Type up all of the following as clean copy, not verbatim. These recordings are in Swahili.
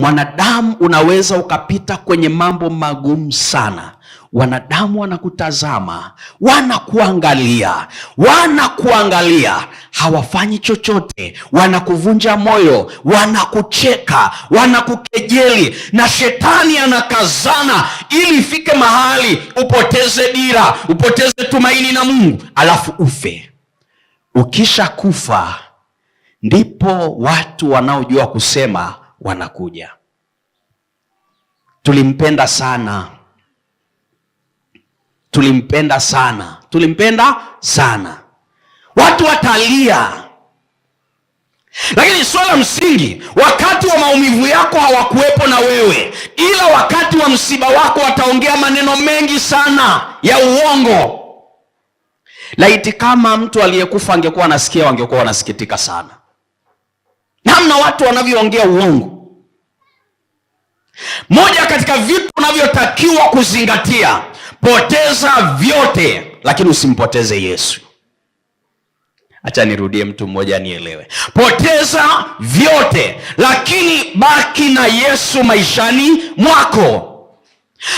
Mwanadamu unaweza ukapita kwenye mambo magumu sana. Wanadamu wanakutazama, wanakuangalia, wanakuangalia, hawafanyi chochote, wanakuvunja moyo, wanakucheka, wanakukejeli, na shetani anakazana ili ifike mahali upoteze dira, upoteze tumaini na Mungu, alafu ufe. Ukisha kufa ndipo watu wanaojua kusema wanakuja. Tulimpenda sana, tulimpenda sana, tulimpenda sana. Watu watalia, lakini swala msingi, wakati wa maumivu yako hawakuwepo na wewe, ila wakati wa msiba wako wataongea maneno mengi sana ya uongo. Laiti kama mtu aliyekufa angekuwa anasikia, wangekuwa wanasikitika sana namna watu wanavyoongea uongo. Moja katika vitu unavyotakiwa kuzingatia, poteza vyote, lakini usimpoteze Yesu. Acha nirudie, mtu mmoja nielewe. Poteza vyote, lakini baki na Yesu maishani mwako.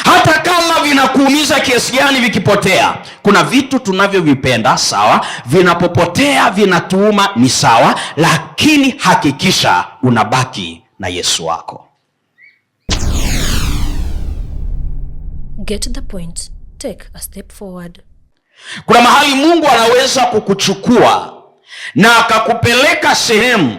Hata kama vinakuumiza kiasi gani vikipotea, kuna vitu tunavyovipenda sawa, vinapopotea vinatuuma ni sawa, lakini hakikisha unabaki na Yesu wako. Get the point. Take a step forward. Kuna mahali Mungu anaweza kukuchukua na akakupeleka sehemu,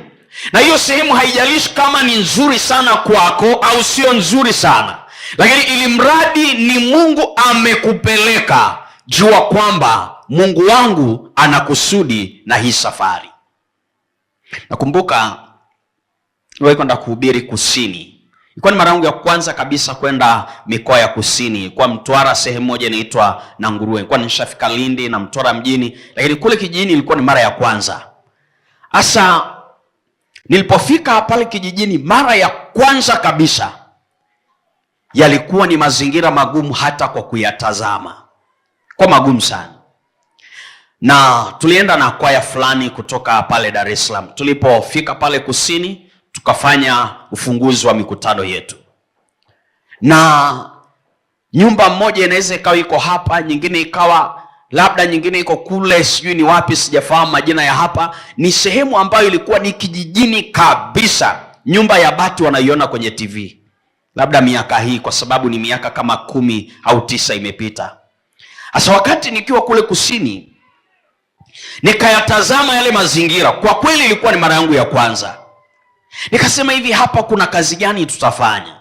na hiyo sehemu haijalishi kama ni nzuri sana kwako au sio nzuri sana, lakini ili mradi ni Mungu amekupeleka, jua kwamba Mungu wangu ana kusudi na hii safari. Nakumbuka niliwahi kwenda kuhubiri kusini. Ilikuwa ni mara yangu ya kwanza kabisa kwenda mikoa ya kusini, kwa Mtwara, sehemu moja inaitwa Nanguruwe. Nilikuwa nishafika Lindi na Mtwara mjini, lakini kule kijijini ilikuwa ni mara ya kwanza. Asa nilipofika pale kijijini mara ya kwanza kabisa, yalikuwa ni mazingira magumu hata kwa kuyatazama, kwa magumu sana. Na tulienda na kwaya fulani kutoka pale Dar es Salaam. Tulipofika pale kusini, tukafanya ufunguzi wa mikutano yetu, na nyumba moja inaweza ikawa iko hapa, nyingine ikawa labda nyingine iko kule, sijui ni wapi, sijafahamu majina ya hapa. Ni sehemu ambayo ilikuwa ni kijijini kabisa. Nyumba ya bati wanaiona kwenye TV labda miaka hii, kwa sababu ni miaka kama 10 au 9 imepita. Sasa wakati nikiwa kule kusini nikayatazama yale mazingira, kwa kweli ilikuwa ni mara yangu ya kwanza. Nikasema hivi, hapa kuna kazi gani tutafanya?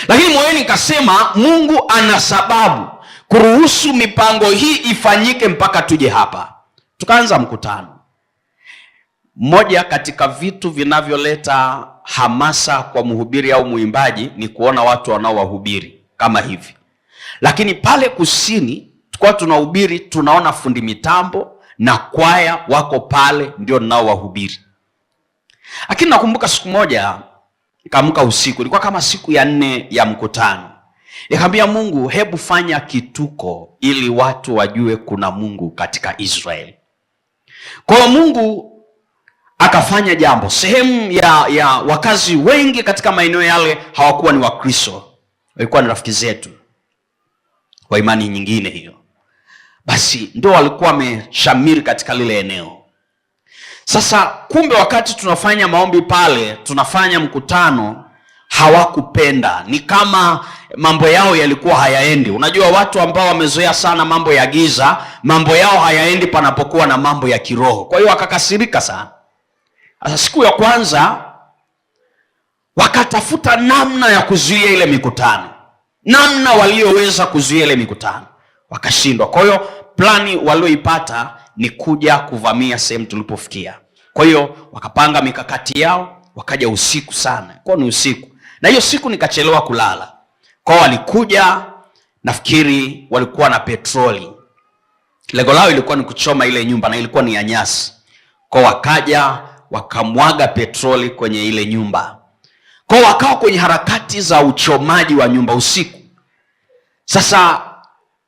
Lakini moyoni nikasema Mungu ana sababu kuruhusu mipango hii ifanyike mpaka tuje hapa. Tukaanza mkutano. Moja katika vitu vinavyoleta hamasa kwa mhubiri au muimbaji ni kuona watu wanaowahubiri kama hivi. Lakini pale kusini tulikuwa tunahubiri, tunaona fundi mitambo na kwaya wako pale ndio ninaowahubiri. Lakini nakumbuka siku moja nikaamka usiku, ilikuwa kama siku ya 4 ya mkutano. Nikamwambia Mungu, hebu fanya kituko ili watu wajue kuna Mungu katika Israeli. Kwa hiyo Mungu akafanya jambo. Sehemu ya wakazi wengi katika maeneo yale hawakuwa ni Wakristo, walikuwa ni rafiki zetu wa imani nyingine hiyo. Basi ndio walikuwa wameshamiri katika lile eneo. Sasa kumbe wakati tunafanya maombi pale, tunafanya mkutano, hawakupenda. Ni kama mambo yao yalikuwa hayaendi. Unajua watu ambao wamezoea sana mambo ya giza, mambo yao hayaendi panapokuwa na mambo ya kiroho. Kwa hiyo wakakasirika sana. Sasa siku ya kwanza wakatafuta namna ya kuzuia ile mikutano, namna walioweza kuzuia ile mikutano wakashindwa. Kwa hiyo plani walioipata ni kuja kuvamia sehemu tulipofikia. Kwa hiyo wakapanga mikakati yao, wakaja usiku sana. Kwa ni usiku, na hiyo siku nikachelewa kulala. Kwa hiyo walikuja, nafikiri walikuwa na petroli. Lengo lao ilikuwa ni kuchoma ile nyumba na ilikuwa ni ya nyasi. Kwa hiyo wakaja wakamwaga petroli kwenye ile nyumba. Kwa hiyo wakawa kwenye harakati za uchomaji wa nyumba usiku. Sasa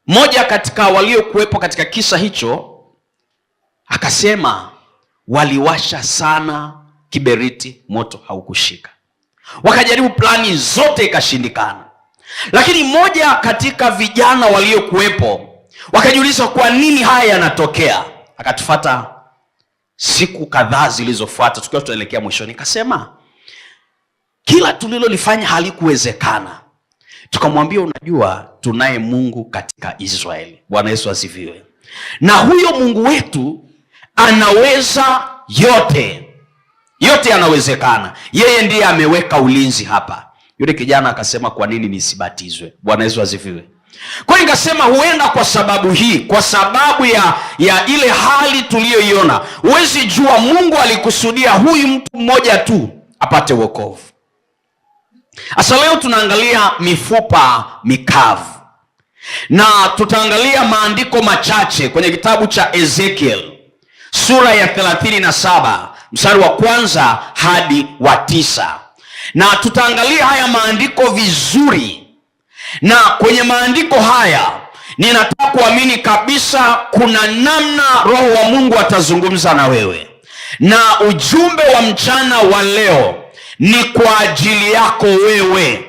moja katika waliokuwepo katika kisa hicho akasema waliwasha sana kiberiti, moto haukushika. Wakajaribu plani zote ikashindikana. Lakini mmoja katika vijana waliokuwepo wakajiuliza kwa nini haya yanatokea. Akatufata siku kadhaa zilizofuata tukiwa tunaelekea mwishoni, kasema kila tulilolifanya halikuwezekana. Tukamwambia, unajua tunaye Mungu katika Israeli. Bwana Yesu asifiwe. Na huyo Mungu wetu anaweza yote, yote yanawezekana. Yeye ndiye ameweka ulinzi hapa. Yule kijana akasema, kwa nini nisibatizwe? Bwana Yesu asifiwe. Kwa hiyo nikasema huenda kwa sababu hii, kwa sababu ya ile hali tuliyoiona, huwezi jua Mungu alikusudia huyu mtu mmoja tu apate wokovu. Sasa leo tunaangalia mifupa mikavu na tutaangalia maandiko machache kwenye kitabu cha Ezekiel sura ya 37 mstari wa kwanza hadi wa 9, na tutaangalia haya maandiko vizuri. Na kwenye maandiko haya ninataka kuamini kabisa kuna namna Roho wa Mungu atazungumza na wewe, na ujumbe wa mchana wa leo ni kwa ajili yako wewe.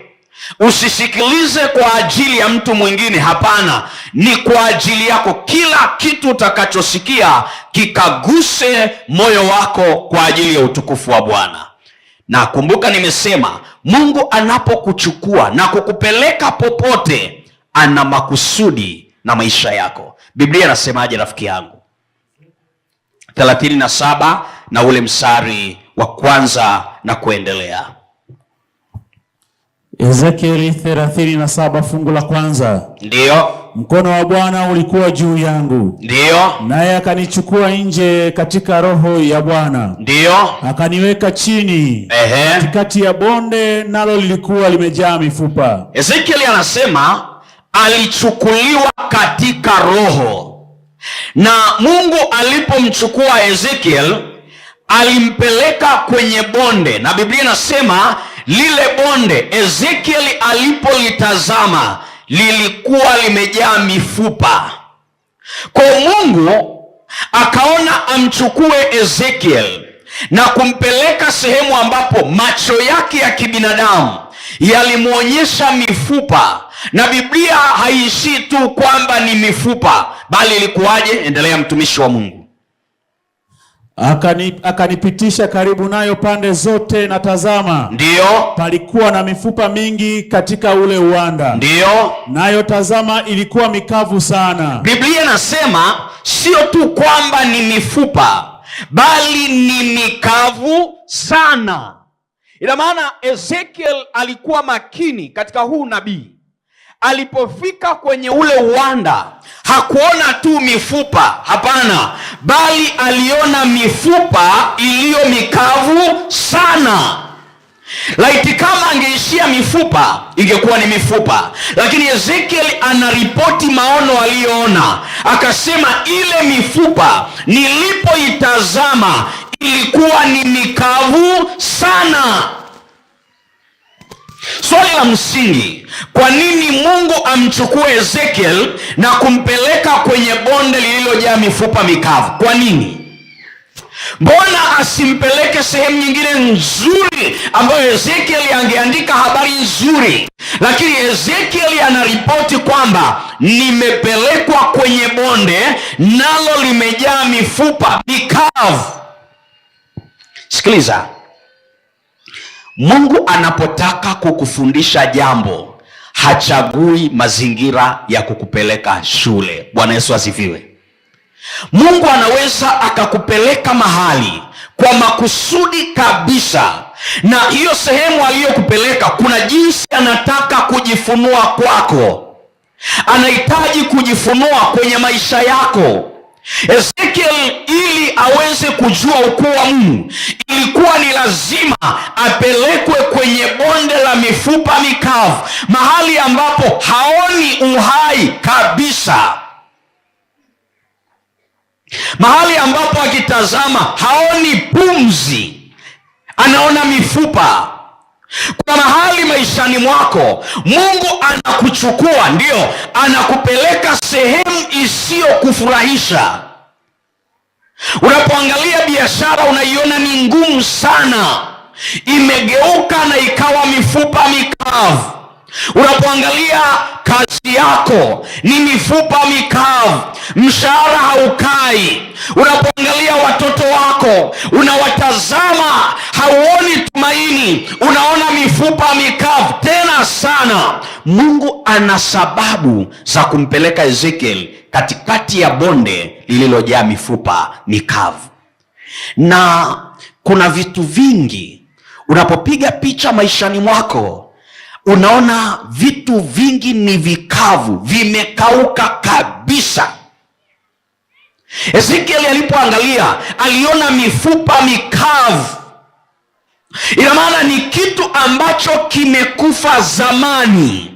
Usisikilize kwa ajili ya mtu mwingine, hapana, ni kwa ajili yako. Kila kitu utakachosikia kikaguse moyo wako kwa ajili ya utukufu wa Bwana. Na kumbuka nimesema Mungu anapokuchukua na kukupeleka popote, ana makusudi na maisha yako. Biblia inasemaje rafiki yangu? 37 na ule mstari wa kwanza na kuendelea. Ezekieli 37 fungu la kwanza. Ndiyo. Mkono wa Bwana ulikuwa juu yangu. Ndiyo. Naye akanichukua nje katika roho ya Bwana. Ndiyo. Akaniweka chini katikati ya bonde, nalo lilikuwa limejaa mifupa. Ezekieli anasema alichukuliwa katika roho, na Mungu alipomchukua Ezekiel alimpeleka kwenye bonde, na Biblia inasema lile bonde Ezekiel alipolitazama lilikuwa limejaa mifupa. Kwa Mungu akaona amchukue Ezekiel na kumpeleka sehemu ambapo macho yake ya kibinadamu yalimuonyesha mifupa. Na Biblia haiishii tu kwamba ni mifupa, bali ilikuwaje? Endelea mtumishi wa Mungu. Akanipitisha karibu nayo pande zote, na tazama, ndiyo, palikuwa na mifupa mingi katika ule uwanda. Ndiyo. Nayo tazama, ilikuwa mikavu sana. Biblia inasema sio tu kwamba ni mifupa, bali ni mikavu sana. Ina maana Ezekiel alikuwa makini katika huu nabii. Alipofika kwenye ule uwanda hakuona tu mifupa, hapana, bali aliona mifupa iliyo mikavu sana. Laiti kama angeishia mifupa ingekuwa ni mifupa, lakini Ezekiel anaripoti maono aliyoona, akasema ile mifupa nilipoitazama ilikuwa ni mikavu sana. Swali la msingi, kwa nini Mungu amchukue Ezekiel na kumpeleka kwenye bonde lililojaa mifupa mikavu? Kwa nini? Mbona asimpeleke sehemu nyingine nzuri ambayo Ezekiel angeandika habari nzuri? Lakini Ezekiel anaripoti kwamba nimepelekwa kwenye bonde nalo limejaa mifupa mikavu. Sikiliza, Mungu anapotaka kukufundisha jambo hachagui mazingira ya kukupeleka shule. Bwana Yesu asifiwe. Mungu anaweza akakupeleka mahali kwa makusudi kabisa, na hiyo sehemu aliyokupeleka kuna jinsi anataka kujifunua kwako. Anahitaji kujifunua kwenye maisha yako. Ezekiel ili aweze kujua ukuu wa Mungu ilikuwa ni lazima apelekwe kwenye bonde la mifupa mikavu, mahali ambapo haoni uhai kabisa, mahali ambapo akitazama haoni pumzi, anaona mifupa. Kuna mahali maishani mwako Mungu anakuchukua, ndio, anakupeleka sehemu isiyokufurahisha. Unapoangalia biashara unaiona ni ngumu sana. Imegeuka na ikawa mifupa mikavu. Unapoangalia kazi yako ni mifupa mikavu, mshahara haukai. Unapoangalia watoto wako unawatazama, hauoni tumaini, unaona mifupa mikavu tena sana. Mungu ana sababu za kumpeleka Ezekiel katikati ya bonde lililojaa mifupa mikavu. Na kuna vitu vingi unapopiga picha maishani mwako unaona vitu vingi ni vikavu, vimekauka kabisa. Ezekiel alipoangalia aliona mifupa mikavu. Ina maana ni kitu ambacho kimekufa zamani,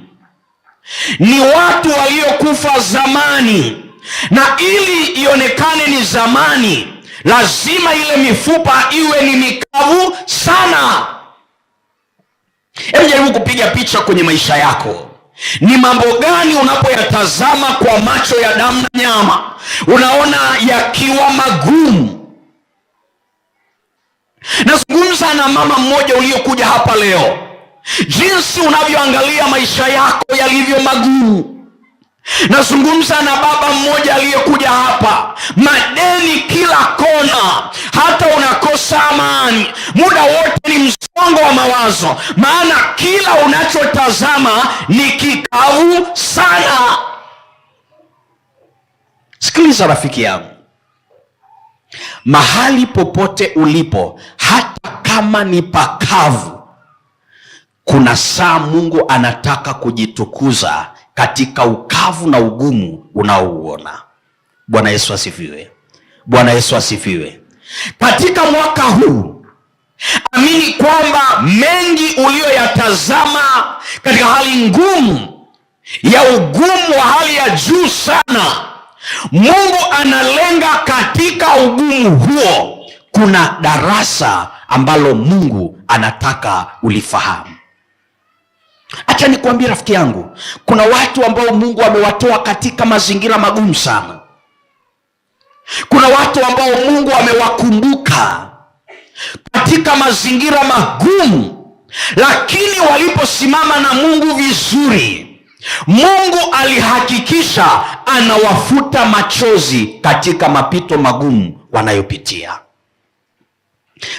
ni watu waliokufa zamani, na ili ionekane ni zamani, lazima ile mifupa iwe ni mikavu sana. Hebu jaribu kupiga picha kwenye maisha yako. Ni mambo gani unapoyatazama kwa macho ya damu na nyama unaona yakiwa magumu? Nazungumza na mama mmoja uliokuja hapa leo, jinsi unavyoangalia maisha yako yalivyo magumu. Nazungumza na baba mmoja aliyekuja hapa, madeni kila kona, hata unakosa amani, muda wote ni msongo wa mawazo, maana kila unachotazama ni kikavu sana. Sikiliza rafiki yangu, mahali popote ulipo, hata kama ni pakavu, kuna saa Mungu anataka kujitukuza katika ukavu na ugumu unaouona. Bwana Yesu asifiwe. Bwana Yesu asifiwe. Katika mwaka huu amini kwamba mengi uliyoyatazama katika hali ngumu ya ugumu wa hali ya juu sana, Mungu analenga katika ugumu huo kuna darasa ambalo Mungu anataka ulifahamu. Acha nikuambie rafiki yangu, kuna watu ambao Mungu amewatoa katika mazingira magumu sana. Kuna watu ambao Mungu amewakumbuka katika mazingira magumu, lakini waliposimama na Mungu vizuri, Mungu alihakikisha anawafuta machozi katika mapito magumu wanayopitia.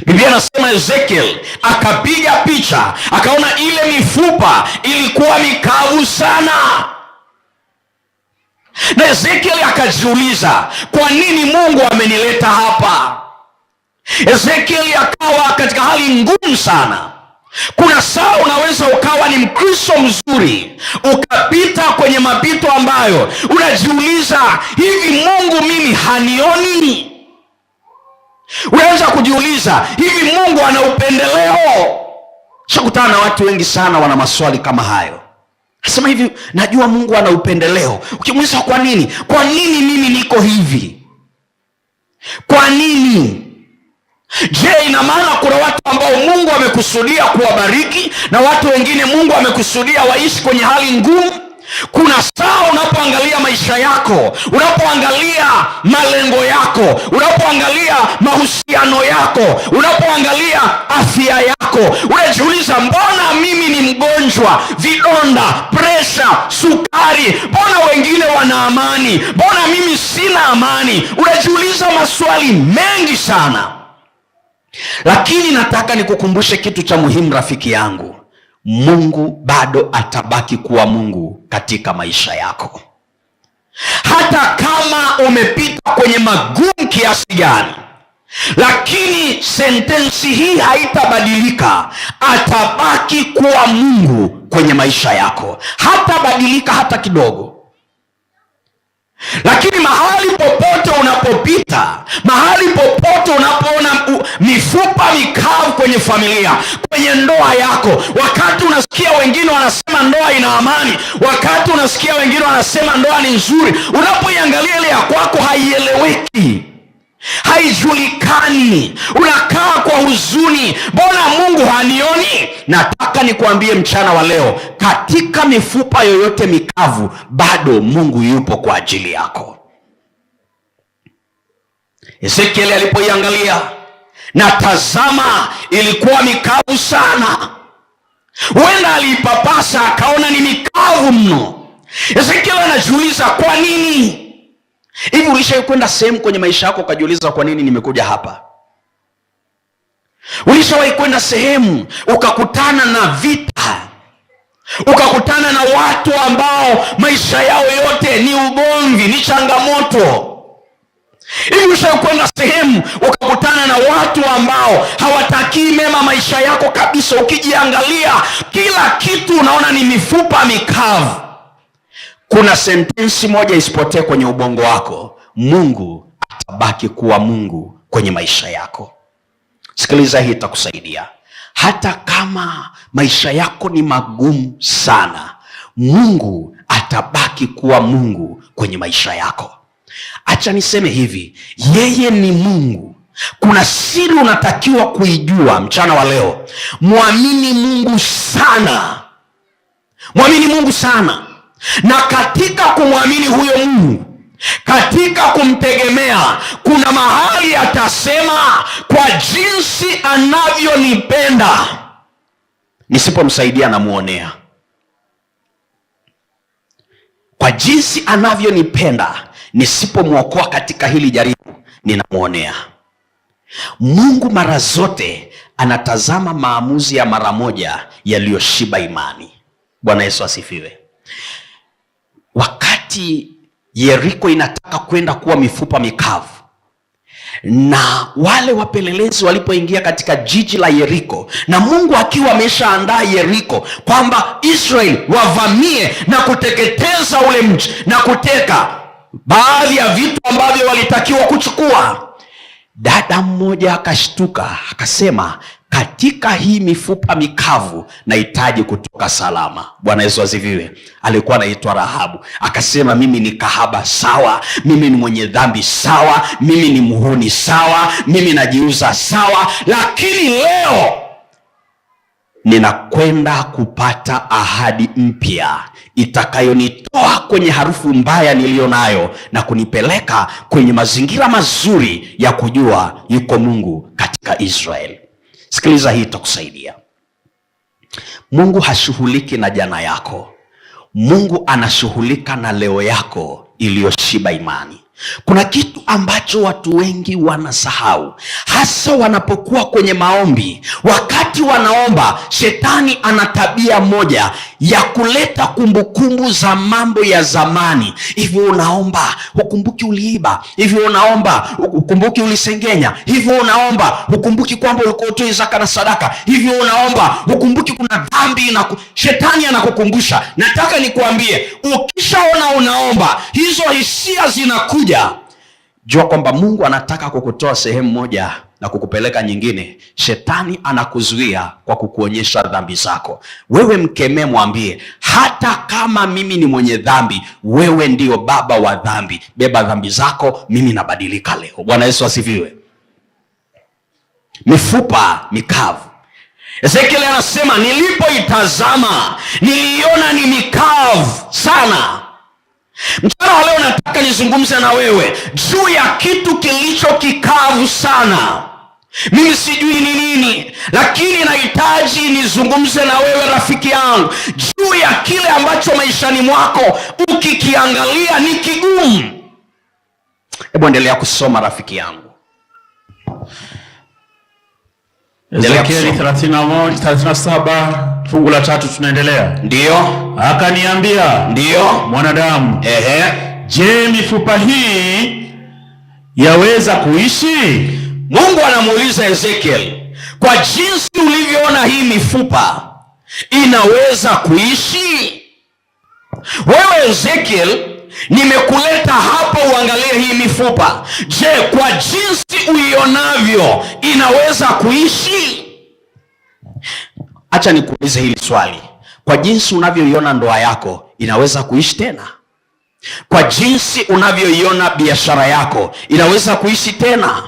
Biblia inasema Ezekiel akapiga picha, akaona ile mifupa ilikuwa mikavu sana. Na Ezekiel akajiuliza, kwa nini Mungu amenileta hapa? Ezekiel akawa katika hali ngumu sana. Kuna saa unaweza ukawa ni Mkristo mzuri, ukapita kwenye mapito ambayo unajiuliza, hivi Mungu mimi hanioni? Unaweza kujiuliza, hivi Mungu ana upendeleo? Shakutana na watu wengi sana wana maswali kama hayo. Nasema hivi, najua Mungu ana upendeleo. Ukimuuliza kwa nini? Kwa nini mimi niko hivi? Kwa nini? Je, ina maana kuna watu ambao Mungu amekusudia kuwabariki na watu wengine Mungu amekusudia waishi kwenye hali ngumu? Kuna saa unapoangalia maisha yako, unapoangalia malengo yako, unapoangalia mahusiano yako, unapoangalia afya yako, unajiuliza, mbona mimi ni mgonjwa, vidonda, presha, sukari, mbona wengine wana amani, mbona mimi sina amani? Unajiuliza maswali mengi sana. Lakini nataka nikukumbushe kitu cha muhimu rafiki yangu. Mungu bado atabaki kuwa Mungu katika maisha yako. Hata kama umepita kwenye magumu kiasi gani, lakini sentensi hii haitabadilika. Atabaki kuwa Mungu kwenye maisha yako, hatabadilika hata kidogo. Lakini mahali popote unapopita, mahali popote unapoona mifupa mikavu kwenye familia, kwenye ndoa yako, wakati unasikia wengine wanasema ndoa ina amani, wakati unasikia wengine wanasema ndoa ni nzuri, unapoiangalia ile ya kwako haieleweki, haijulikani, unakaa kwa huzuni, mbona Mungu hanioni? Nataka nikuambie mchana wa leo, katika mifupa yoyote mikavu, bado Mungu yupo kwa ajili yako. Ezekiel alipoiangalia na tazama, ilikuwa mikavu sana. Huenda aliipapasa akaona ni mikavu mno. Ezekiel anajiuliza kwa nini hivi. Ulishawahi kwenda sehemu kwenye maisha yako ukajiuliza kwa nini nimekuja hapa? Ulishawahi kwenda sehemu ukakutana na vita, ukakutana na watu ambao maisha yao yote ni ugomvi, ni changamoto? Hivi ulishawahi kwenda sehemu ukakutana na watu ambao hawatakii mema maisha yako kabisa? Ukijiangalia kila kitu unaona ni mifupa mikavu. Kuna sentensi moja isipotee kwenye ubongo wako: Mungu atabaki kuwa Mungu kwenye maisha yako. Sikiliza, hii itakusaidia. Hata kama maisha yako ni magumu sana, Mungu atabaki kuwa Mungu kwenye maisha yako. Acha niseme hivi, yeye ni Mungu. Kuna siri unatakiwa kuijua mchana wa leo. Mwamini Mungu sana, mwamini Mungu sana, na katika kumwamini huyo Mungu, katika kumtegemea, kuna mahali atasema kwa jinsi anavyonipenda, nisipomsaidia namuonea. Kwa jinsi anavyonipenda, nisipomwokoa katika hili jaribu, ninamwonea. Mungu mara zote anatazama maamuzi ya mara moja yaliyoshiba imani. Bwana Yesu asifiwe. Wakati Yeriko inataka kwenda kuwa mifupa mikavu, na wale wapelelezi walipoingia katika jiji la Yeriko, na Mungu akiwa ameshaandaa Yeriko kwamba Israeli wavamie na kuteketeza ule mji na kuteka baadhi ya vitu ambavyo walitakiwa kuchukua, dada mmoja akashtuka akasema, katika hii mifupa mikavu nahitaji kutoka salama. Bwana Yesu asifiwe. Alikuwa anaitwa Rahabu. Akasema, mimi ni kahaba sawa, mimi ni mwenye dhambi sawa, mimi ni muhuni sawa, mimi najiuza sawa, lakini leo ninakwenda kupata ahadi mpya itakayonitoa kwenye harufu mbaya niliyo nayo na kunipeleka kwenye mazingira mazuri ya kujua yuko Mungu katika Israeli. Sikiliza, hii itakusaidia. Mungu hashughuliki na jana yako. Mungu anashughulika na leo yako iliyoshiba imani. Kuna kitu ambacho watu wengi wanasahau, hasa wanapokuwa kwenye maombi. Wakati wanaomba, shetani ana tabia moja ya kuleta kumbukumbu za mambo ya zamani. Hivyo unaomba hukumbuki uliiba, hivyo unaomba hukumbuki ulisengenya, hivyo unaomba hukumbuki kwamba ulikuwa hutoi zaka na sadaka, hivyo unaomba hukumbuki kuna dhambi na shetani anakukumbusha. Nataka nikuambie, ukishaona unaomba hizo hisia zinakuja, jua kwamba Mungu anataka kukutoa sehemu moja na kukupeleka nyingine. Shetani anakuzuia kwa kukuonyesha dhambi zako. Wewe mkemee, mwambie, hata kama mimi ni mwenye dhambi, wewe ndio baba wa dhambi, beba dhambi zako, mimi nabadilika leo. Bwana Yesu asifiwe. Mifupa mikavu. Ezekiel anasema, nilipoitazama niliona ni mikavu sana. Mchana wa leo nataka nizungumze na wewe juu ya kitu kilicho kikavu sana. Mimi sijui ni nini, lakini nahitaji nizungumze na wewe rafiki yangu juu ya kile ambacho maishani mwako ukikiangalia ni kigumu. Hebu endelea kusoma rafiki yangu. Ezekieli 31, 37 fungu la 3 tunaendelea. Ndiyo. Akaniambia, Ndiyo. Mwanadamu, Ehe. je, mifupa hii yaweza kuishi? Mungu anamuuliza Ezekiel, kwa jinsi ulivyoona hii mifupa inaweza kuishi? Wewe Ezekiel, nimekuleta hapa uangalie hii mifupa. Je, kwa jinsi uionavyo inaweza kuishi? Acha nikuulize hili swali. Kwa jinsi unavyoiona ndoa yako inaweza kuishi tena? Kwa jinsi unavyoiona biashara yako inaweza kuishi tena?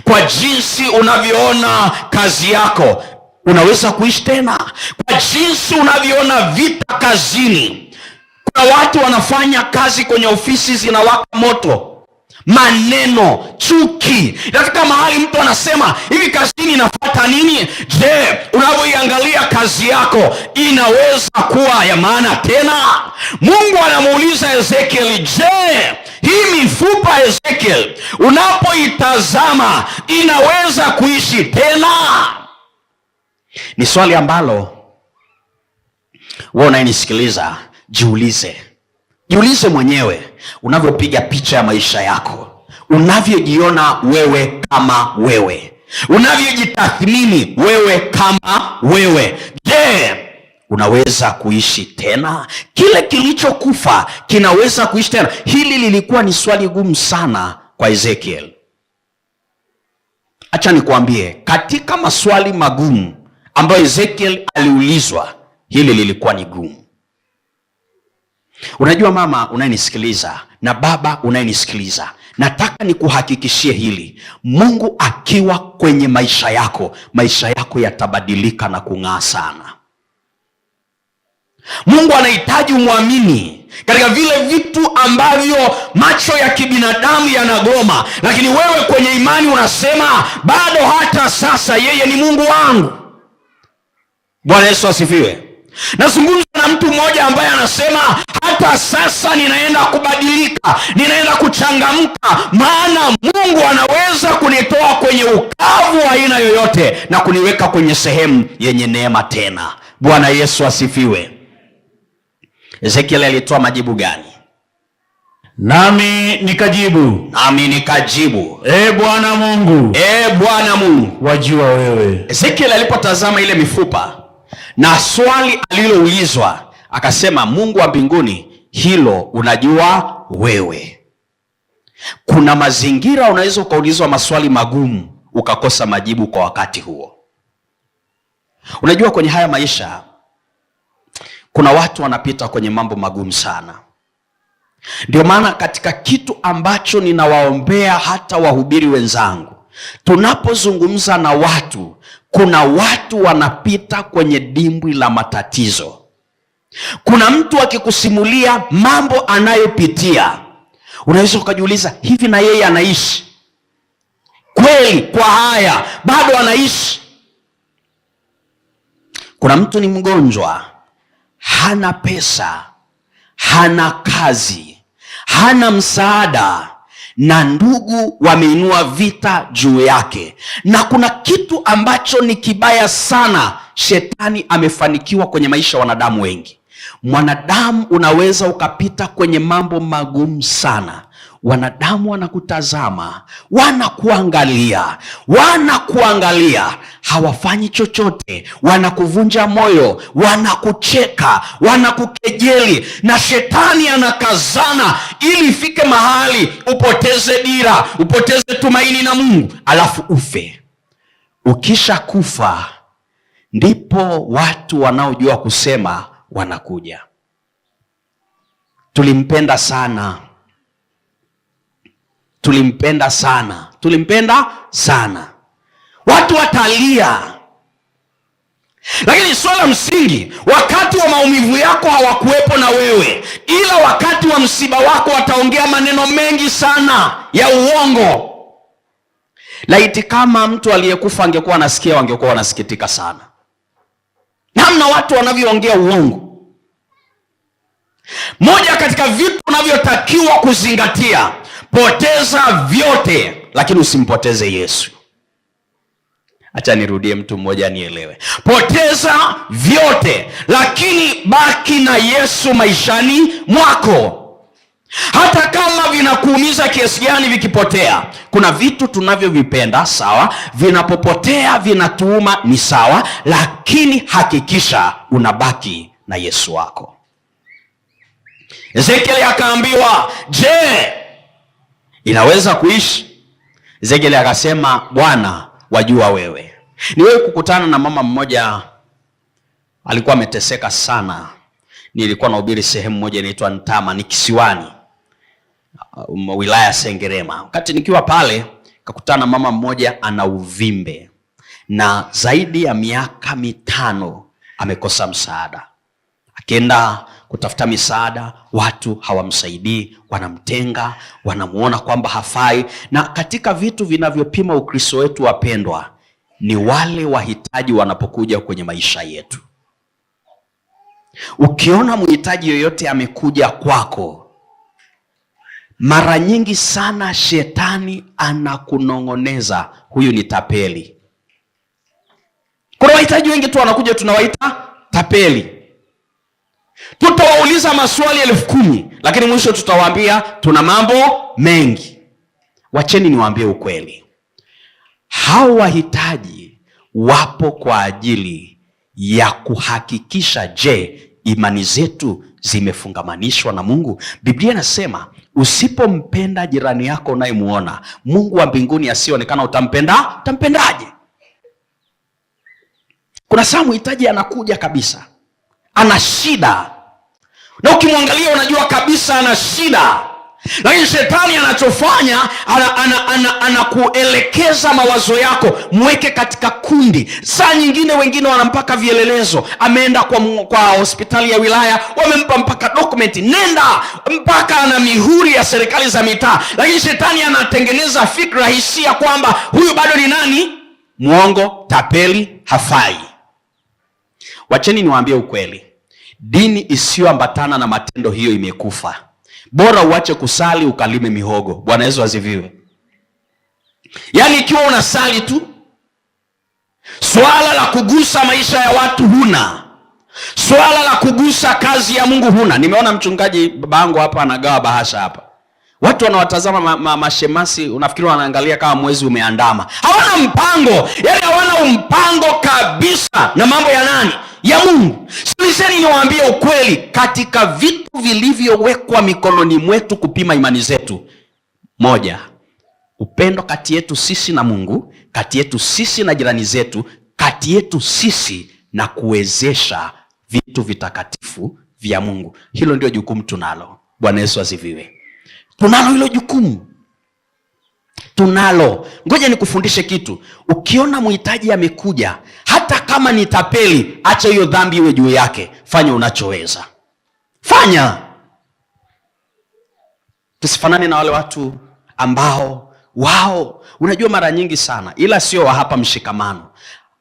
Kwa jinsi unavyoona kazi yako unaweza kuishi tena? Kwa jinsi unavyoona vita kazini. Kuna watu wanafanya kazi kwenye ofisi zinawaka moto. Maneno, chuki. Inafika mahali mtu anasema hivi, kazini nafuata nini? Je, unavyoiangalia kazi yako inaweza kuwa ya maana tena? Mungu anamuuliza Ezekiel, je, hii mifupa Ezekiel unapoitazama inaweza kuishi tena? Ni swali ambalo wewe unayenisikiliza jiulize. Jiulize mwenyewe unavyopiga picha ya maisha yako, unavyojiona wewe kama wewe, unavyojitathmini wewe kama wewe. Je, unaweza kuishi tena? Kile kilichokufa kinaweza kuishi tena? Hili lilikuwa ni swali gumu sana kwa Ezekiel. Acha nikuambie, katika maswali magumu ambayo Ezekiel aliulizwa, hili lilikuwa ni gumu. Unajua mama unayenisikiliza na baba unayenisikiliza, nataka nikuhakikishie hili: Mungu akiwa kwenye maisha yako, maisha yako yatabadilika na kung'aa sana. Mungu anahitaji umwamini katika vile vitu ambavyo macho ya kibinadamu yanagoma, lakini wewe kwenye imani unasema bado hata sasa yeye ni Mungu wangu. Bwana Yesu asifiwe. Nazungumza na mtu mmoja ambaye anasema hata sasa ninaenda kubadilika, ninaenda kuchangamka, maana Mungu anaweza kunitoa kwenye ukavu wa aina yoyote na kuniweka kwenye sehemu yenye neema tena. Bwana Yesu asifiwe. Ezekiel alitoa majibu gani? Nami nikajibu, Nami nikajibu, E Bwana Mungu, E Bwana Mungu, wajua wewe. Ezekiel alipotazama ile mifupa na swali aliloulizwa, akasema Mungu wa mbinguni, hilo unajua wewe. Kuna mazingira unaweza ukaulizwa maswali magumu ukakosa majibu kwa wakati huo. Unajua kwenye haya maisha kuna watu wanapita kwenye mambo magumu sana. Ndio maana katika kitu ambacho ninawaombea hata wahubiri wenzangu, tunapozungumza na watu, kuna watu wanapita kwenye dimbwi la matatizo. Kuna mtu akikusimulia mambo anayopitia, unaweza ukajiuliza, hivi na yeye anaishi kweli? Kwa haya bado anaishi? Kuna mtu ni mgonjwa, hana pesa, hana kazi, hana msaada, na ndugu wameinua vita juu yake. Na kuna kitu ambacho ni kibaya sana, shetani amefanikiwa kwenye maisha ya wanadamu wengi. Mwanadamu unaweza ukapita kwenye mambo magumu sana, wanadamu wanakutazama, wanakuangalia, wanakuangalia, hawafanyi chochote, wanakuvunja moyo, wanakucheka, wanakukejeli, na shetani anakazana ili ifike mahali upoteze dira, upoteze tumaini na Mungu, alafu ufe. Ukisha kufa ndipo watu wanaojua kusema wanakuja. Tulimpenda sana, tulimpenda sana, tulimpenda sana. Watu watalia, lakini swala msingi, wakati wa maumivu yako hawakuwepo na wewe, ila wakati wa msiba wako wataongea maneno mengi sana ya uongo. Laiti kama mtu aliyekufa angekuwa anasikia, wangekuwa wanasikitika sana namna watu wanavyoongea uongo. Moja katika vitu unavyotakiwa kuzingatia, poteza vyote lakini usimpoteze Yesu. Acha nirudie, mtu mmoja nielewe. Poteza vyote lakini baki na Yesu maishani mwako. Hata kama vinakuumiza kiasi gani vikipotea. Kuna vitu tunavyovipenda, sawa, vinapopotea vinatuuma, ni sawa, lakini hakikisha unabaki na Yesu wako. Ezekiel akaambiwa, je, inaweza kuishi? Ezekiel akasema, Bwana wajua wewe. Niwewe kukutana na mama mmoja alikuwa ameteseka sana. Nilikuwa nahubiri sehemu moja inaitwa Ntama, ni kisiwani, wilaya Sengerema. Wakati nikiwa pale kakutana mama mmoja ana uvimbe na zaidi ya miaka 5 amekosa msaada. Akienda kutafuta misaada, watu hawamsaidii, wanamtenga, wanamuona kwamba hafai. Na katika vitu vinavyopima Ukristo wetu, wapendwa, ni wale wahitaji wanapokuja kwenye maisha yetu. Ukiona mhitaji yoyote amekuja kwako, mara nyingi sana shetani anakunong'oneza, huyu ni tapeli. Kuna wahitaji wengi tu wanakuja, tunawaita tapeli. Tutawauliza maswali 10,000, lakini mwisho tutawaambia tuna mambo mengi. Wacheni niwaambie ukweli, hao wahitaji wapo kwa ajili ya kuhakikisha, je, imani zetu zimefungamanishwa na Mungu? Biblia inasema usipompenda jirani yako unayemuona, Mungu wa mbinguni asiyeonekana utampenda, utampendaje? Kuna saa mhitaji anakuja kabisa, ana shida, na ukimwangalia unajua kabisa ana shida, lakini shetani anachofanya anakuelekeza mawazo yako, mweke katika kundi. Saa nyingine wengine wanampaka vielelezo, ameenda kwa hospitali ya wilaya, wamempa mpaka dokumenti, nenda mpaka ana mihuri ya serikali za mitaa, lakini shetani anatengeneza fikra, hisia kwamba huyu bado ni nani? Mwongo, tapeli, hafai. Wacheni niwaambie ukweli, dini isiyoambatana na matendo hiyo imekufa. Bora uache kusali ukalime mihogo. Bwana Yesu asifiwe. Yaani ikiwa unasali tu, swala la kugusa maisha ya watu huna, swala la kugusa kazi ya Mungu huna. Nimeona mchungaji babangu hapa anagawa bahasha hapa, watu wanawatazama mashemasi, unafikiri wanaangalia kama mwezi umeandama. Hawana mpango, yaani hawana mpango kabisa na mambo ya nani? Ya Mungu. Sikilizeni niwaambie ukweli, katika vitu vilivyowekwa mikononi mwetu kupima imani zetu, moja, upendo kati yetu sisi na Mungu, kati yetu sisi na jirani zetu, kati yetu sisi na kuwezesha vitu vitakatifu vya Mungu. Hilo ndio jukumu tunalo. Bwana Yesu asifiwe. Tunalo hilo jukumu, tunalo. Ngoja nikufundishe kitu. Ukiona mhitaji amekuja, hata kama ni tapeli, acha hiyo dhambi iwe juu yake. Fanya unachoweza, fanya. Tusifanane na wale watu ambao wao, unajua mara nyingi sana, ila sio wa hapa Mshikamano.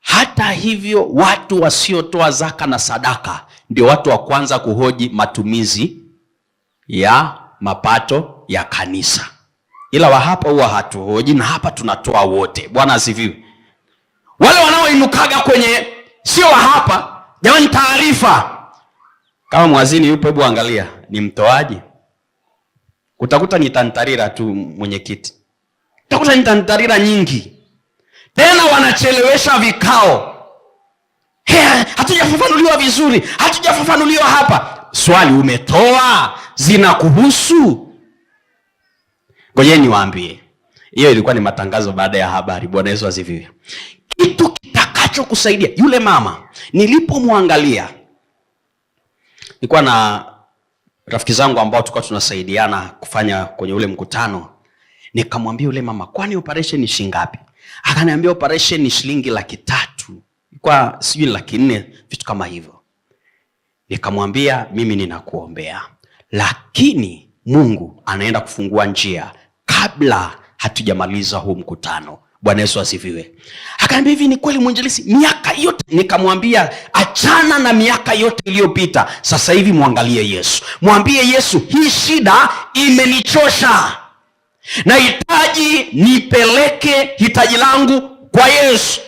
Hata hivyo, watu wasiotoa zaka na sadaka ndio watu wa kwanza kuhoji matumizi ya mapato ya kanisa, ila wa hapa huwa hatuhoji, na hapa tunatoa wote. Bwana asifiwe. Wale wanaoinukaga kwenye sio wa hapa, jamani, taarifa kama mwazini yupo, hebu angalia ni mtoaji. Utakuta ni tantarira tu, mwenyekiti, utakuta ni tantarira nyingi, tena wanachelewesha vikao. Hatujafafanuliwa vizuri, hatujafafanuliwa hapa. Swali umetoa, zinakuhusu? Ngojeni niwaambie, hiyo ilikuwa ni matangazo baada ya habari. Bwana Yesu asifiwe. Kitu kitakachokusaidia, yule mama nilipomwangalia, nilikuwa na rafiki zangu ambao tulikuwa tunasaidiana kufanya kwenye ule mkutano, nikamwambia yule mama, kwani operation ni shilingi ngapi? Akaniambia operation ni shilingi 300,000, kwa sijui 400,000, vitu kama hivyo. Nikamwambia mimi ninakuombea, lakini Mungu anaenda kufungua njia kabla hatujamaliza huu mkutano. Bwana Yesu asifiwe. Akaniambia hivi ni kweli mwinjilisti, miaka yote? Nikamwambia achana na miaka yote iliyopita, sasa hivi muangalie Yesu, mwambie Yesu, hii shida imenichosha, nahitaji nipeleke hitaji langu kwa Yesu.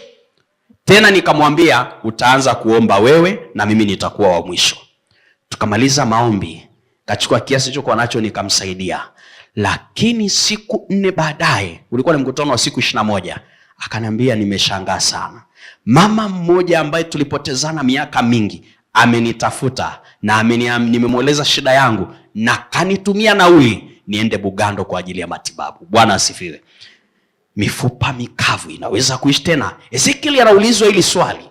Tena nikamwambia utaanza kuomba wewe na mimi nitakuwa wa mwisho. Tukamaliza maombi, kachukua kiasi nilichokuwa nacho nikamsaidia. Lakini siku 4 baadaye, ulikuwa ni mkutano wa siku 21, akaniambia nimeshangaa sana. Mama mmoja ambaye tulipotezana miaka mingi amenitafuta na nimemweleza shida yangu na kanitumia nauli niende Bugando kwa ajili ya matibabu. Bwana asifiwe. Mifupa mikavu inaweza kuishi tena? Ezekiel anaulizwa hili swali,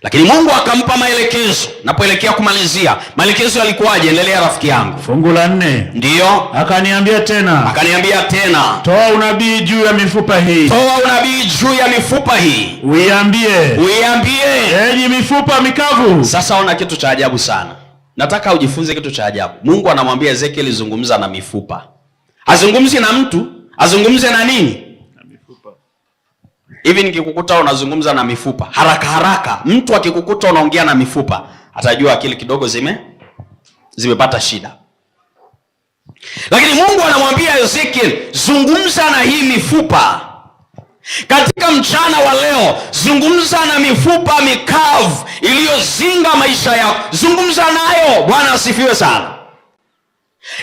lakini Mungu akampa maelekezo. Napoelekea kumalizia, maelekezo yalikuwaje? Endelea rafiki yangu. Fungu la 4. Ndio. Akaniambia tena. Akaniambia tena. Toa unabii juu ya mifupa hii. Toa unabii juu ya mifupa hii. Uiambie. Uiambie. Enyi mifupa mikavu. Sasa ona kitu cha ajabu sana. Nataka ujifunze kitu cha ajabu. Mungu anamwambia Ezekiel, zungumza na mifupa. Azungumzi na mtu, azungumze na nini? Na mifupa. Hivi nikikukuta unazungumza na mifupa haraka haraka, mtu akikukuta unaongea na mifupa atajua akili kidogo zimepata shida. Lakini Mungu anamwambia Ezekiel, zungumza na hii mifupa. Katika mchana wa leo, zungumza na mifupa mikavu iliyozinga maisha yako, zungumza nayo. Bwana asifiwe sana.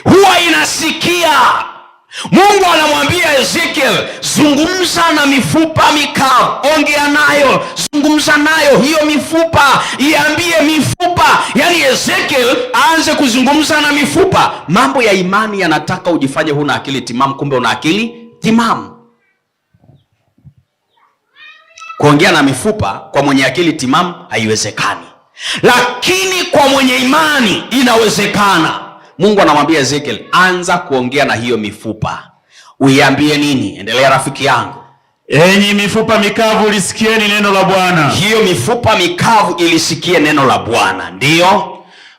Huwa inasikia. Mungu anamwambia Ezekiel, zungumza na mifupa mikavu, ongea nayo, zungumza nayo hiyo mifupa, iambie mifupa. Yaani Ezekiel aanze kuzungumza na mifupa. Mambo ya imani yanataka ujifanye huna akili timamu, kumbe una akili timamu. Kuongea na mifupa kwa mwenye akili timamu haiwezekani, lakini kwa mwenye imani inawezekana. Mungu anamwambia Ezekiel, anza kuongea na hiyo mifupa. Uiambie nini? Endelea rafiki yangu. Enyi mifupa mikavu, lisikieni neno la Bwana. Hiyo mifupa mikavu ilisikie neno la Bwana. Ndiyo.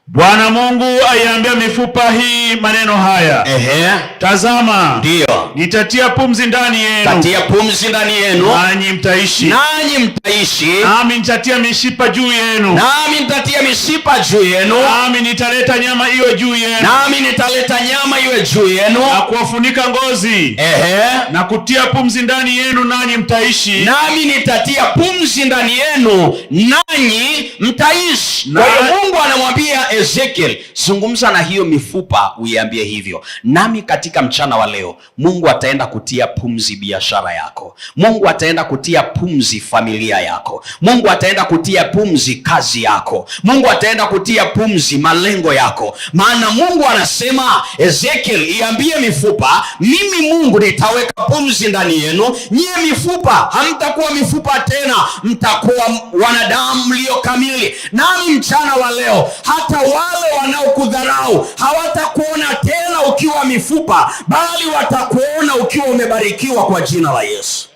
Bwana Mungu aiambia mifupa hii maneno haya. Ehe. Tazama, Ndiyo. nitatia pumzi ndani yenu, Tatia pumzi ndani yenu, nanyi mtaishi. nanyi mtaishi. Nami nitatia mishipa juu yenu, Nami nitatia mishipa juu yenu, nami nitaleta nyama iwe juu yenu, nami nitaleta nyama iwe juu yenu. na kuwafunika ngozi, Ehe. na kutia pumzi ndani yenu, nanyi mtaishi. Nami nitatia pumzi ndani yenu, nanyi mtaishi. Kwa hiyo Mungu anamwambia Ezekiel, zungumza na hiyo mifupa uiambie hivyo. Nami katika mchana wa leo, Mungu ataenda kutia pumzi biashara yako. Mungu ataenda kutia pumzi familia yako. Mungu ataenda kutia pumzi kazi yako. Mungu ataenda kutia pumzi malengo yako. Maana Mungu anasema, Ezekiel, iambie mifupa, mimi Mungu nitaweka pumzi ndani yenu. Nyie mifupa hamtakuwa mifupa tena, mtakuwa wanadamu mlio kamili. Nami mchana wa leo, hata wale wanaokudharau hawatakuona tena ukiwa mifupa, bali watakuona ukiwa umebarikiwa kwa jina la Yesu.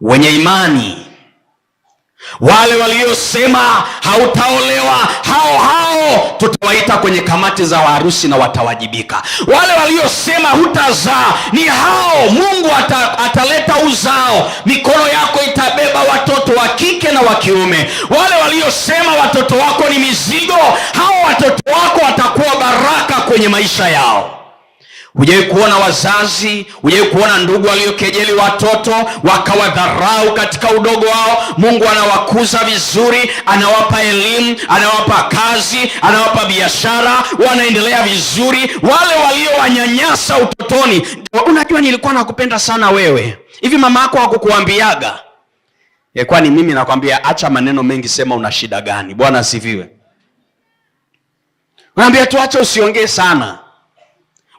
Wenye imani, wale waliosema hautaolewa, hao hao tutawaita kwenye kamati za harusi na watawajibika. Wale waliosema hutazaa, ni hao Mungu ataleta uzao, mikono yako itabeba watoto wa kike na wa kiume. Wale waliosema watoto wako ni mizigo, hao watoto wako watakuwa baraka kwenye maisha yao. Hujawahi kuona wazazi, hujawahi kuona ndugu waliokejeli watoto wakawadharau katika udogo wao? Mungu anawakuza vizuri, anawapa elimu, anawapa kazi, anawapa biashara, wanaendelea vizuri. Wale waliowanyanyasa utotoni, unajua nilikuwa nakupenda sana wewe, hivi mama yako hakukuambiaga? Kwani mimi nakwambia acha maneno mengi, sema una shida gani. Bwana asifiwe. Unaambia tu acha usiongee sana,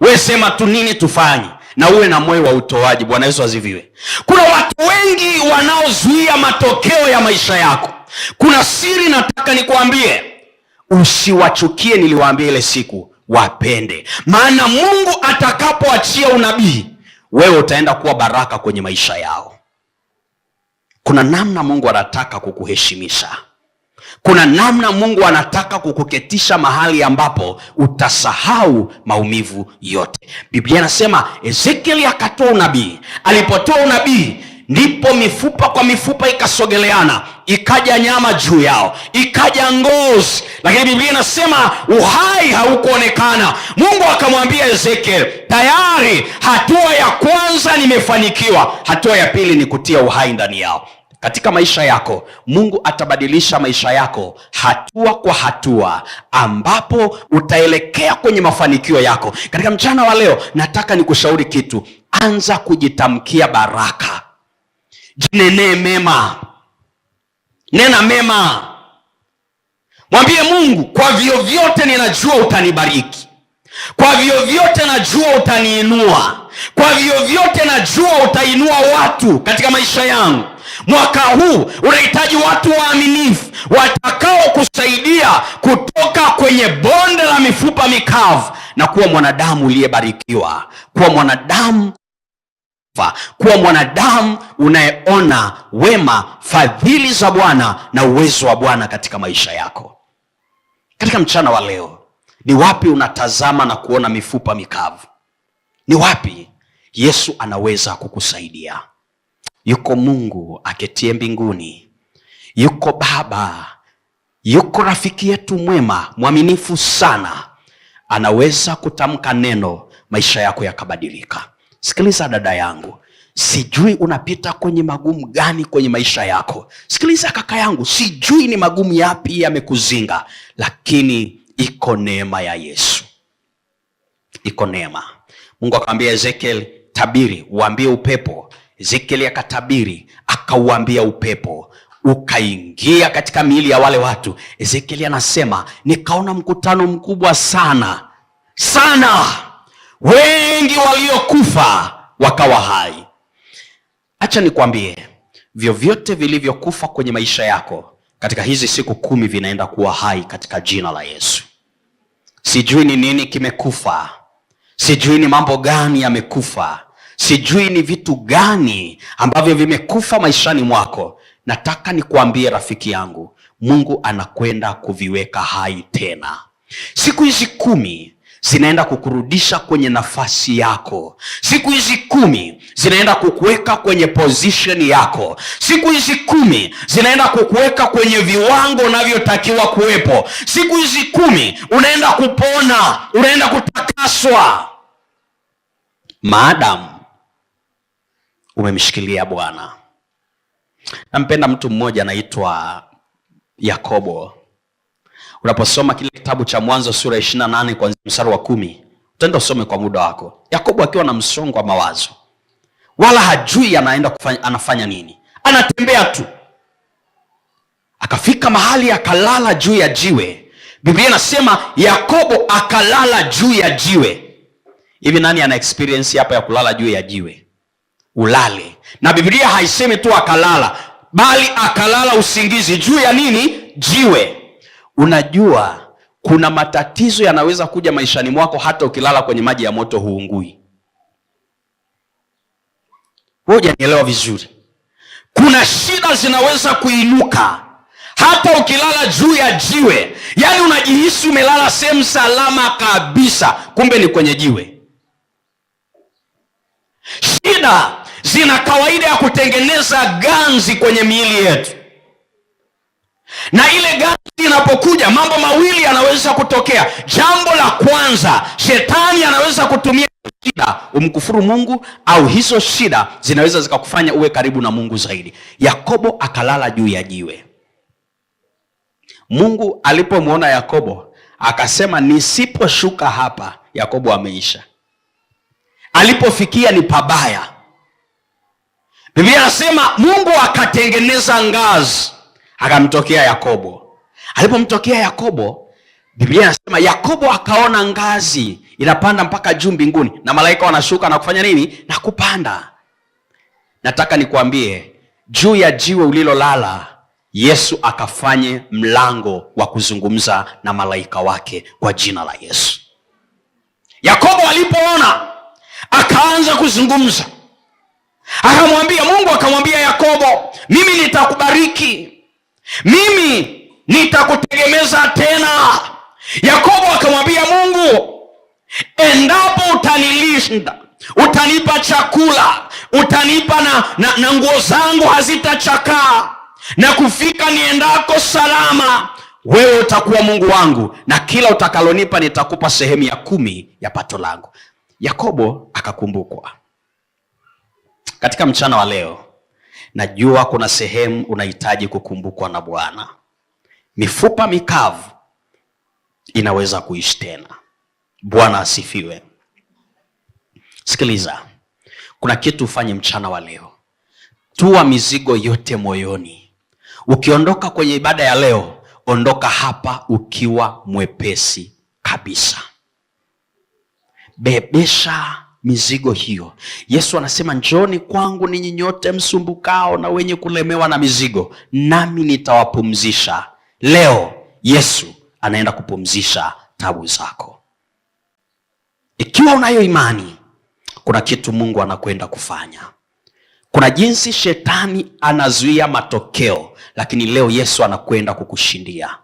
we sema tu nini tufanye, na uwe na moyo wa utoaji. Bwana Yesu asifiwe. Kuna watu wengi wanaozuia matokeo ya maisha yako. Kuna siri nataka nikuambie, usiwachukie. Niliwaambia ile siku, wapende, maana Mungu atakapoachia unabii, wewe utaenda kuwa baraka kwenye maisha yao. Kuna namna Mungu anataka kukuheshimisha. Kuna namna Mungu anataka kukuketisha mahali ambapo utasahau maumivu yote. Biblia inasema Ezekiel akatoa unabii. Alipotoa unabii, ndipo mifupa kwa mifupa ikasogeleana, ikaja nyama juu yao, ikaja ngozi. Lakini Biblia inasema uhai haukuonekana. Mungu akamwambia Ezekiel, tayari hatua ya kwanza nimefanikiwa, hatua ya pili ni kutia uhai ndani yao. Katika maisha yako, Mungu atabadilisha maisha yako hatua kwa hatua, ambapo utaelekea kwenye mafanikio yako. Katika mchana wa leo, nataka nikushauri kitu. Anza kujitamkia baraka. Jinenee mema. Nena mema. Mwambie Mungu, kwa vyovyote ninajua utanibariki. Kwa vyovyote najua utaniinua. Kwa vyovyote najua utainua watu katika maisha yangu. Mwaka huu unahitaji watu waaminifu watakao kusaidia kutoka kwenye bonde la mifupa mikavu na kuwa mwanadamu uliyebarikiwa, kuwa mwanadamu, kuwa mwanadamu unayeona wema, fadhili za Bwana na uwezo wa Bwana katika maisha yako. Katika mchana wa leo, ni wapi unatazama na kuona mifupa mikavu? Ni wapi Yesu anaweza kukusaidia? Yuko Mungu aketie mbinguni, yuko Baba, yuko rafiki yetu mwema, mwaminifu sana. Anaweza kutamka neno, maisha yako yakabadilika. Sikiliza dada yangu, sijui unapita kwenye magumu gani kwenye maisha yako. Sikiliza kaka yangu, sijui ni magumu yapi yamekuzinga, lakini iko neema ya Yesu, iko neema. Mungu akamwambia Ezekiel, tabiri, uambie upepo. Ezekiel akatabiri, akauambia upepo, ukaingia katika miili ya wale watu. Ezekiel anasema, nikaona mkutano mkubwa sana sana, wengi waliokufa wakawa hai. Acha nikwambie, vyovyote vilivyokufa kwenye maisha yako katika hizi siku 10 vinaenda kuwa hai katika jina la Yesu. Sijui ni nini kimekufa, sijui ni mambo gani yamekufa, sijui ni vitu gani ambavyo vimekufa maishani mwako. Nataka nikuambie rafiki yangu, Mungu anakwenda kuviweka hai tena. Siku hizi 10 zinaenda kukurudisha kwenye nafasi yako. Siku hizi 10 zinaenda kukuweka kwenye position yako. Siku hizi 10 zinaenda kukuweka kwenye viwango unavyotakiwa kuwepo. Siku hizi 10 unaenda kupona, unaenda kutakaswa, maadamu umemshikilia Bwana. Nampenda mtu mmoja anaitwa Yakobo. Unaposoma kile kitabu cha Mwanzo sura 28 kuanzia mstari wa 10, utaenda usome kwa muda wako. Yakobo akiwa na msongo wa mawazo, wala hajui anaenda kufanya, anafanya nini, anatembea tu. Akafika mahali akalala juu ya jiwe. Biblia inasema Yakobo akalala juu ya jiwe. Hivi nani ana experience hapa ya kulala juu ya jiwe? Ulale. Na Biblia haisemi tu akalala, bali akalala usingizi juu ya nini? Jiwe. Unajua kuna matatizo yanaweza kuja maishani mwako hata ukilala kwenye maji ya moto huungui. Wewe hujanielewa vizuri. Kuna shida zinaweza kuinuka hata ukilala juu ya jiwe. Yaani unajihisi umelala sehemu salama kabisa, kumbe ni kwenye jiwe. Shida zina kawaida ya kutengeneza ganzi kwenye miili yetu. Na ile ganzi inapokuja, mambo mawili yanaweza kutokea. Jambo la kwanza, shetani anaweza kutumia shida umkufuru Mungu, au hizo shida zinaweza zikakufanya uwe karibu na Mungu zaidi. Yakobo akalala juu ya jiwe. Mungu alipomuona Yakobo akasema, nisiposhuka hapa Yakobo ameisha. Alipofikia ni pabaya. Biblia inasema Mungu akatengeneza ngazi, akamtokea Yakobo. Alipomtokea Yakobo, Biblia inasema Yakobo akaona ngazi inapanda mpaka juu mbinguni, na malaika wanashuka na kufanya nini? Na kupanda. Nataka nikwambie, juu ya jiwe ulilolala, Yesu akafanye mlango wa kuzungumza na malaika wake kwa jina la Yesu. Yakobo alipoona akaanza kuzungumza. Akamwambia Mungu, akamwambia Yakobo, mimi nitakubariki, mimi nitakutegemeza tena. Yakobo akamwambia Mungu, endapo utanilisha, utanipa chakula, utanipa na nguo zangu hazitachakaa, na kufika niendako salama, wewe utakuwa Mungu wangu, na kila utakalonipa nitakupa sehemu ya 10 ya pato langu. Yakobo akakumbukwa. Katika mchana wa leo, najua kuna sehemu unahitaji kukumbukwa na Bwana. Mifupa mikavu inaweza kuishi tena. Bwana asifiwe. Sikiliza, kuna kitu ufanye mchana wa leo. Tua mizigo yote moyoni. Ukiondoka kwenye ibada ya leo, ondoka hapa ukiwa mwepesi kabisa. Bebesha mizigo hiyo. Yesu anasema, njooni kwangu ninyi nyote msumbukao na wenye kulemewa na mizigo, nami nitawapumzisha. Leo Yesu anaenda kupumzisha tabu zako. Ikiwa unayo imani, kuna kitu Mungu anakwenda kufanya. Kuna jinsi shetani anazuia matokeo, lakini leo Yesu anakwenda kukushindia.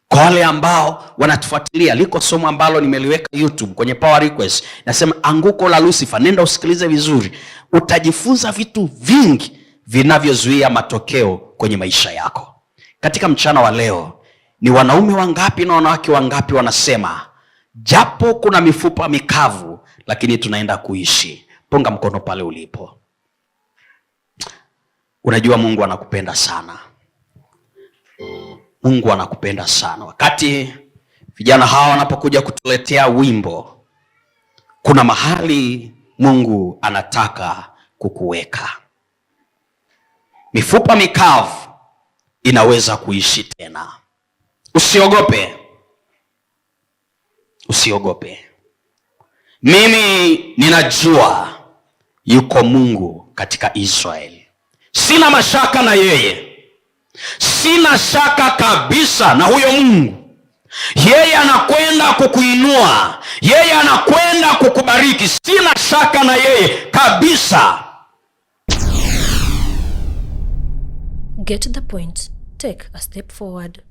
Kwa wale ambao wanatufuatilia, liko somo ambalo nimeliweka YouTube kwenye Power Request, nasema anguko la Lucifer. Nenda usikilize vizuri, utajifunza vitu vingi vinavyozuia matokeo kwenye maisha yako. Katika mchana wa leo, ni wanaume wangapi na wanawake wangapi wanasema japo kuna mifupa mikavu, lakini tunaenda kuishi? Punga mkono pale ulipo. Unajua Mungu anakupenda sana. Mungu anakupenda sana. Wakati vijana hawa wanapokuja kutuletea wimbo, kuna mahali Mungu anataka kukuweka. Mifupa mikavu inaweza kuishi tena. Usiogope, usiogope. Mimi ninajua yuko Mungu katika Israeli, sina mashaka na yeye, sina shaka kabisa na huyo Mungu. Yeye anakwenda kukuinua, yeye anakwenda kukubariki, sina shaka na yeye kabisa. Get the point. Take a step forward.